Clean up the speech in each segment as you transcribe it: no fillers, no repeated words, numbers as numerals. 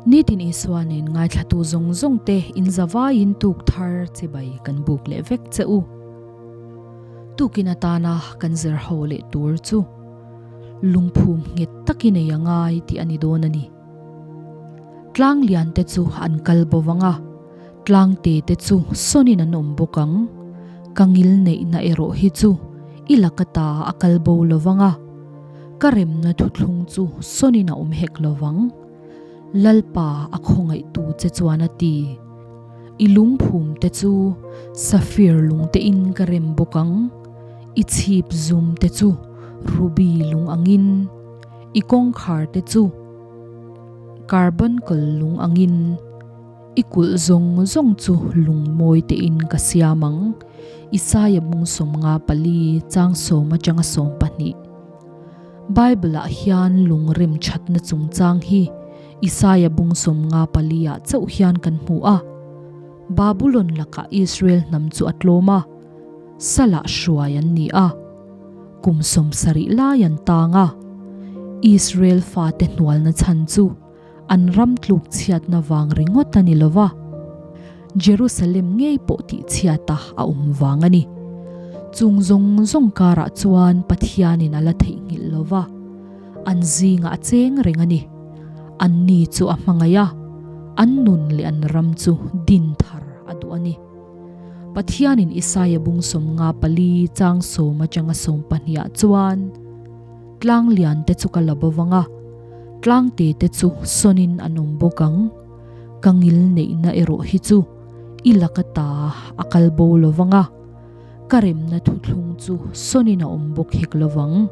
Nitin Isua nen ngaithlatu zawng zawng te in zavaiin tuk thar chibai kan buk leh vek che u. Tukin atana kan zir ho leh tur chu lungphum nghet takin ei a ngai tih a ni dawn a ni. Tlang lian te chu an kal bo vang a, tlang te te chu sawnin an awm bawk ang. Ka ngil neihna erawh hi chu i laka ta a kal bo lo vang a, ka remna thuthlung chu sawnin a awm hek lo vang. Lalpa a khawngaihtu che chuan a ti. I lungphum te chu safir lung te in ka rem bawk ang, i chhip zum te chu ruby lung angin, i kawngkhar te chu carbuncle lung angin, i kulh zawng zawng chu lung mawi te in ka siam ang, Isaia bung 54 chang sawm atanga 12. Bible ah hian lung rem thatna chungchang hi Isaia bung 54 ah chauh hian kan hmu a. Babulon lakah Israel hnam chu a tlawm a, salah hruai an ni a, kum 70 lai an tang a. Israel fate hnualna chhan chu an ram tluk chhiatna vang ringawt a ni lo va, Jerusalem ngei pawh tihchhiata a awm vang a ni. Chung zawng zawng karah chuan Pathianin a la theihnghilh lo va, an zingah a cheng reng a ni. Anni chu a hmangaih a, an nun leh an ram chu din thar a duh a ni. Pathianin Isaia bung 54 chang sawm atanga 12 ah chuan, Tlang lian te chu ka la bo vang a, tlang te te chu sawnin an awm bawk ang. Ka ngil neihna erawh hi chu i laka ta a kal bo lo vang a, ka remna thuthlung chu sawnin a awm bawk hek lo vang.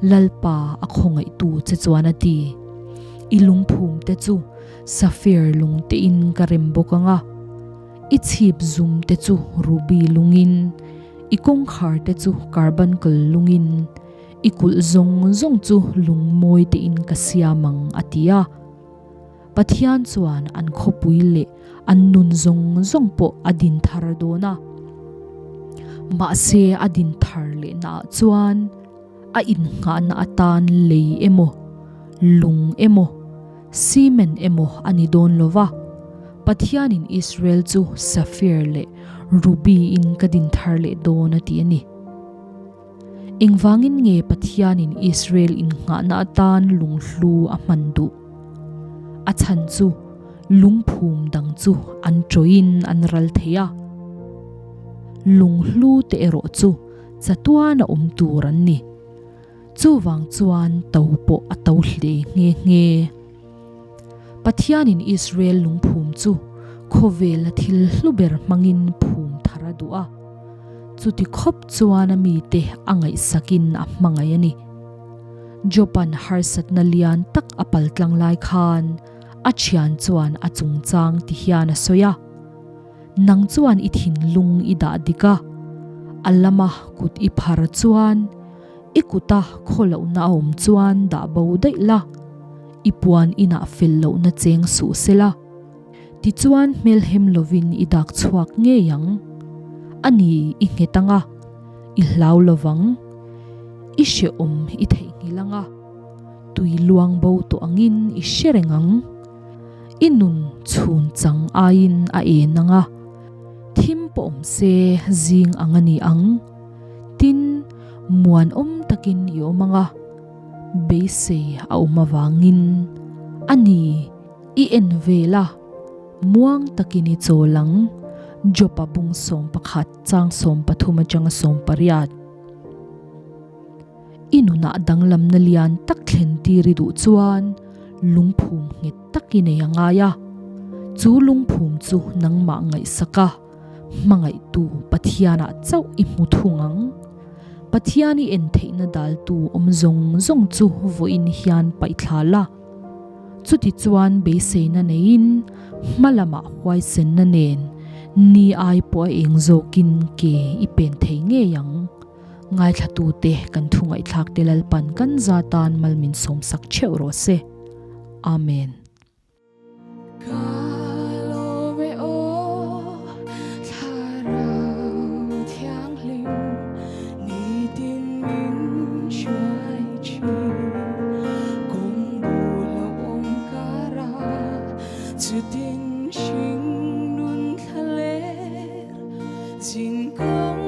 Lalpa a khawngaihtu che chuan a ti. I lungphum te chu safir lung tein ka rem bawk ang a, i chhip zum te chu ruby lungin, i kawngkhar te chu carbuncle lungin, I kulh zawng zawng chu lungmawi tein ka siam ang, a ti a. Pathian chuan an khawpui leh an nun zawng zawng pawh a din thar dawn a. Mahse a din thar lehnaah chuan a innghahna atan lei emaw, lung emaw, cement emaw a ni dawn lo va. Pathianin Israel chu safir leh ruby in ka din thar leh dawn a ti a ni. Engvangin nge Pathianin Israel innghahna atan lunghlu a hman duh? A chhan chu lungphum dang chu an tawin an ral thei a. Lunghlu te erawh chu chatuan a awm tur an ni. Chuvang chuan to pawh a to hle nghe nghe. Pathianin Israel lungphum chu khawvela thil hlu ber hmangin phum thar a duh a. Chuti khawp chuan a mite a ngaihsakin a hmangaih a ni. Job-a'n harsatna lian tak a paltlang lai khan a thian chuan a chungchang ti hian a sawi a, Nang chuan i thinlung i dah dik a, a lama kut i phar chuan i kuta khawlohna a awm chuan dah bo daih la, i puan inah fel lohna cheng suh se la. Tichuan hmelhem lovin i dak chhuak ngei ang. A ni i nghet ang a, i hlau lovang. I hrehawm i theihnghilh ang a, tui luang bo tawh angin i hre reng ang. I nun chhun chang aiin a en ang a, thim pawh awm se zing ang a ni ang. Tin, muanawm takin i awm ang a, beisei a awm avangin a ni. I en vel a, muang takin i chawl ang, Jopa bung 11 chang 13 atanga 18. I nunah danglamna lian tak thlen tir i duh chuan lungphum nghet tak i nei a ngai a, chu lungphum chu nangmah ngaihsak a, hmangaihtu Pathianah chauh i hmu thung ang. Pathian i en theihna daltu awm zawng zawng chu vawiin hian paihthla la. Chutichuan beiseina neiin hma lamah huaisenna nen ni ai pawh a eng zawkin ke i pen thei ngei ang. Ngaithlatute kan thu ngaihthlak te Lalpan kan za tan mal min sawmsak theuh rawh se. Amen. Chutin hring nun thla ler zin kawng.